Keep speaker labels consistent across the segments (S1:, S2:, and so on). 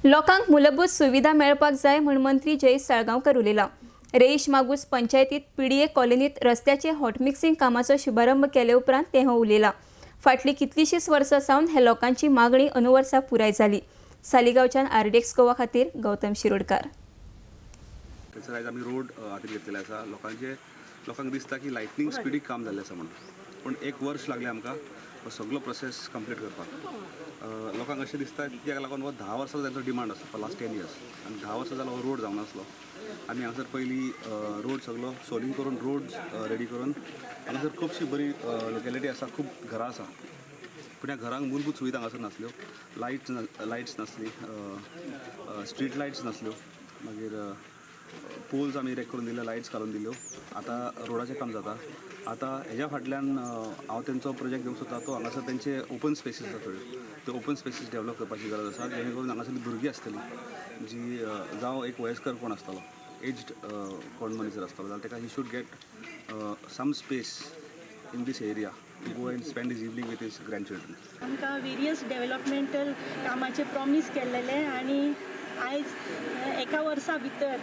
S1: लोकांक मूलभूत सुविधा मेळपाक जाय म्हूण मंत्री जयेश साळगांवकर उलयला. रेईश मागूस पंचायतीत पीडीए कॉलनीत रस्त्याचे हॉटमिक्सिंग कामाचो शुभारंभ केले उपरांत ते हो उलयला. फाटलीं कितलींशींच वर्सां सावन हे लोकांची मागणी अंदू वर्सा पुराय जाली. सालिगांवच्यान आरडीएक्स गोवा खातीर गौतम शिरोडकार.
S2: थंयसर आयज आमी रोड हातीर घेतलेले आसा. लोकांचे लोकांक दिसता की लायटनींग स्पिडीक काम जाल्लें आसा म्हणून, पूण एक वर्स लागलें आमकां हो सगलो प्रोसेस कंप्लीट करपाक. लोकांक अशें दिसता की ताका लागून हो 10 वर्सां तांचो डिमांड आसा, फॉर लास्ट 10 इयर्स. आनी 10 वर्सां जालो हो रोड जावनासलो. आमी हांगासर पयलीं रोड सगलो सोलिंग करून, रोड रेडी करून, हांगासर खुबशी बरी लोकेलिटी आसा, खूब घरां आसा, पूण ह्या घरांक मूलभूत सुविधा हांगासर नासल्यो. लायट्स नासली, स्ट्रीट लायट्स नासल्यो. मागीर पोल्स आमी इरेक्ट करून दिले, लायट्स घालून दिल्यो. आतां रोडाचें काम जाता. आतां हेज्या फाटल्यान हांव तेंचो प्रोजेक्ट घेवंक सोदता, तो हांगासर तेंचे ओपन स्पेसीस आसा थोड्यो, त्यो ओपन स्पेसीस डेवलप करपाची गरज आसा, जेणे करून हांगासरली भुरगीं आसतलीं जी जावं एक वयस्कर कोण आसतलो, एज्ड कोण मनीस जर आसतलो जाल्यार ताका he should get some space in this area to go and spend his evening with his grandchildren.
S3: आमकां वेरियस डेव्हलपमेंटल कामाचें प्रॉमीस केल्लेलें आनी आयज एका वर्सा भितर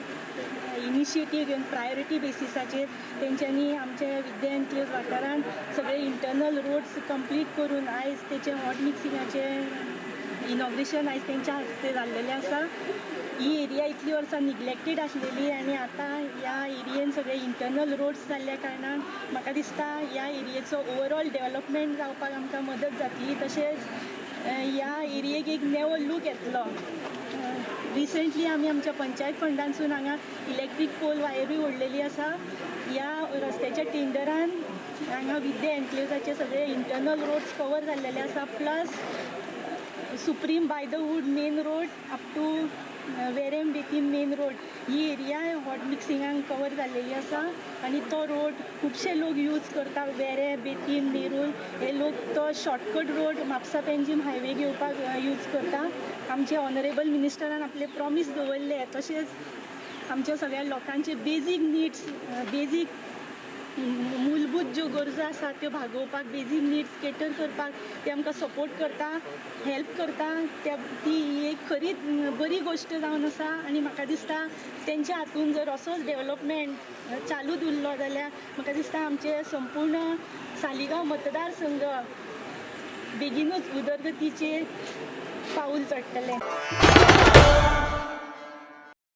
S3: इनिशिएटीव घेवन प्रायोरिटी बेसिसाचेर तेंच्यांनी आमचे विद्या एन्क्लेव वाठारांत सगळे इंटरनल रोड्स कंप्लीट करून आयज तेचें हॉट मिक्सिंगाचें इनॉग्रेशन आयज तेंच्या हस्ते जाल्लेलें आसा. ही एरिया इतली वर्सां निग्लेक्टेड आसलेली आनी आतां ह्या एरियेन सगळे इंटरनल रोड्स जाल्ल्या कारणान म्हाका दिसता ह्या एरियेचो ओवरऑल डेव्हलपमेंट जावपाक आमकां मदत जातली. तशेंच ह्या एरियेक एक नवो लूक येतलो. रिसंटली आमी आमच्या पंचायत फंडांसून हांगा इलेक्ट्रीक पोल वायरूय ओडलेली आसा. ह्या रस्त्याच्या टेंडरान हांगा विद्या एन्क्लेव्साचे सगळे इंटरनल रोड्स कवर जाल्लेले आसा, plus Supreme by the wood main road up to Verem Betim main road he area hot मिक्सिंगान cover जाल्लेली आसा. आनी तो रोड खुबशे लोक यूज करता. वेरें, बेतीम, नेरूल हे लोक तो shortcut road Mapusa Panjim highway घेवपाक यूज करता. आमचे ऑनरेबल मिनिस्टरान आपले प्रॉमीस दवरले, तशेंच आमच्या सगळ्या लोकांचे बेजीक निड्स, बेजीक मूलभूत ज्यो गरजो आसा त्यो भागोवपाक, बेजीक निड्स केटर करपाक ते आमकां सपोर्ट करता, हेल्प करता. त्या ती ही एक खरीच बरी गोश्ट जावन आसा. आनी म्हाका दिसता तेंच्या हातून जर असोच डेवलपमेंट चालूच उरलो जाल्यार म्हाका दिसता आमचे संपूर्ण सालिगांव मतदारसंघ बेगीनूच उदरगतीचेर पावूल चडटलें.